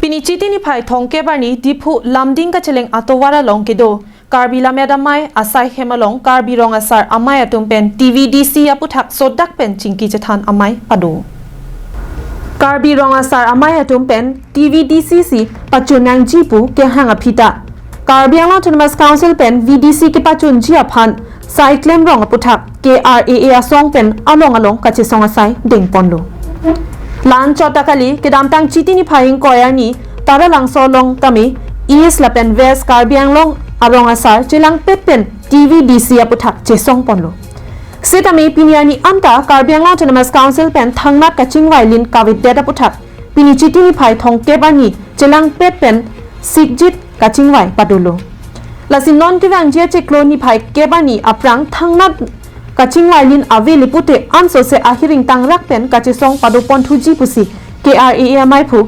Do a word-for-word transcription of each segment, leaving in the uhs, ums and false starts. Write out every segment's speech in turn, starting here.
Pini Chiti niphai thomkep arni Diphu Lumding kacheleng atovar along kedo Karbi Lammet Amei asai hem along Karbi Rong Asar Amei atum pen T V D C aputhak sodak pen chingki chethan amei pado. Karbi Rong Asar Amei atum pen T V D C si pachun nangji pu kehang aphi ta Karbi Anglong Autonomous Council pen V D C kepachunji aphan saiklem rong aputhak K R A A asong pen along along kachesong asai dengponlo. La-an chot ta kali, kedamtang Chiti niphai ingkoi arni Taralangso along tame East lapen West Karbi Anglong arong asar chelangpet pen T V D C aputhak chesongponlo. Sitame pini arni anta Karbi Anglong Autonomous Council pen thangnat kachingvai lin kavedet aputhak pini Chiti niphai thomkep arni chelangpet pen sikjit kachingvai padolo. Lasi non kevangji achiklo niphai kep arni aphrang thangnat kachingvai lin avele pute ansose ahiring tangrak pen kachesong padoponthuji pusi K R A A ameiphu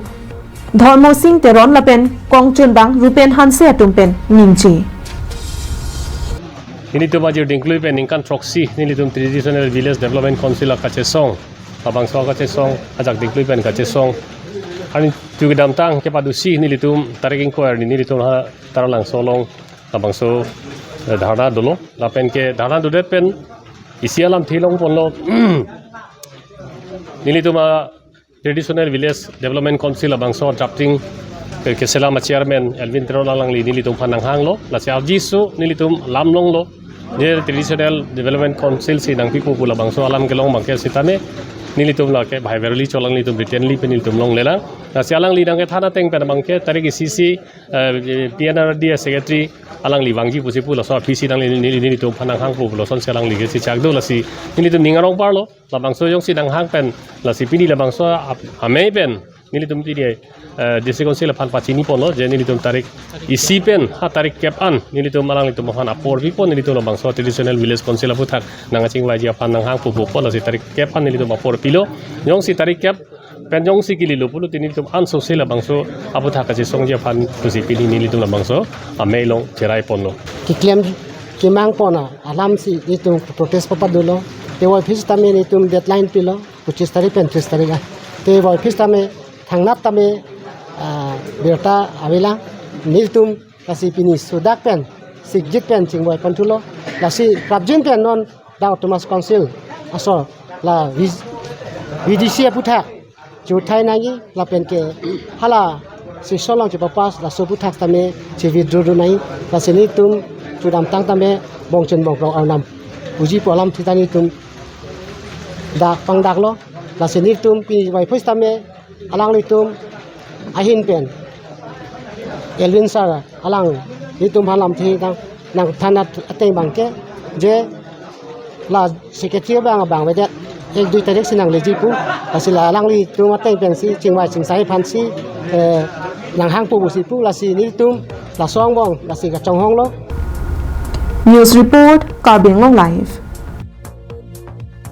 Dharma Sing Teron lapen kongchunbang Rupen Hanse atum pen ningje. Nelitum ajir dingklui pen ningkan throksi nelitum Traditional Village Development Council akachesong, labangso akachesong ajak dingklui pen kachesong. Arni tu kedamtang kepadosi nelitum tarik ingkoi arni nelitum ha Taralangso along labangso, eh, dharna dolo. Lapen ke dharna dodet pen isi alamthe longponlo. Nelitum a Traditional Village Development Council labangso drafting, eh, keselam a chairman Elvin Teron alangli nelitum aphan nanghanglo. Lasi aji su nelitum lam longlo. Je Traditional Development Council si nangpipo pu labangso alam kelong abangke sitame nelitum lake bhai Veroli Cho alanglitum written li pen nelitum longlelang. Lasi alangli nangkethan ateng pen abangke tarik isi si, eh, P N R D secretary alangli vangji pusi pu laso aphi si nangli neli nelitum aphan nanghangpo pu lasonsi alangli ke si chak do. Lasi nelitum ning arong parlo. Labangso jongsi nanghang pen, lasi pini labangso ap-, amei pen nelitum pini, eh, District Council aphan pachiniponlo, je nelitum tarik isi pen ha tarik kep an nelitum alanglitum aphan apor pipon, nelitum labangso Traditional Village Council aputhak nangkachingvaiji aphan nanghangpo pu pon, lasi tarik kep an nelitum apor pilo. Jongsi tarik kep pen jongsi kelelo pulote nelitum ansose labangso aputhak kachesongji aphan pusi pini nelitum labangso amei along cheraiponlo. Keklem kemangpon alamsi nelitum protest papadolo. Te voiphit tame nelitum deadline pilo, pochisik tarik pen tris tarik a. Te voiphit tame thangnat tame, ah, birta avelang. Nelitum lasi pini sodak pen sikjit pen chingvaiponthulo. Lasi prapjin pen non dak Autonomous Council aso la V-, V D C aputhak chuthai nangji lapen ke hala session along chepapass laso aputhak tame che-withdraw dun nangji. Lasi nelitum kedamtang tame bongcheng bongkrok arnam puji pu alamthe ta nelitum dak pangdaklo. Lasi nelitum pini voiphit tame alanglitum ahin pen Elvin sir alang nelitum aphan lamthe nang, nangthan ateng abangke je la secretary abang abang avedet ek dui tarik si nangleji pu, lasi la alanglitum ateng pensi chingvai chingsai aphansi, eh, nanghangpo pusi pu, lasi nelitum laso angbong lasi kachonghonglo. News report, Karbi Anglong Live.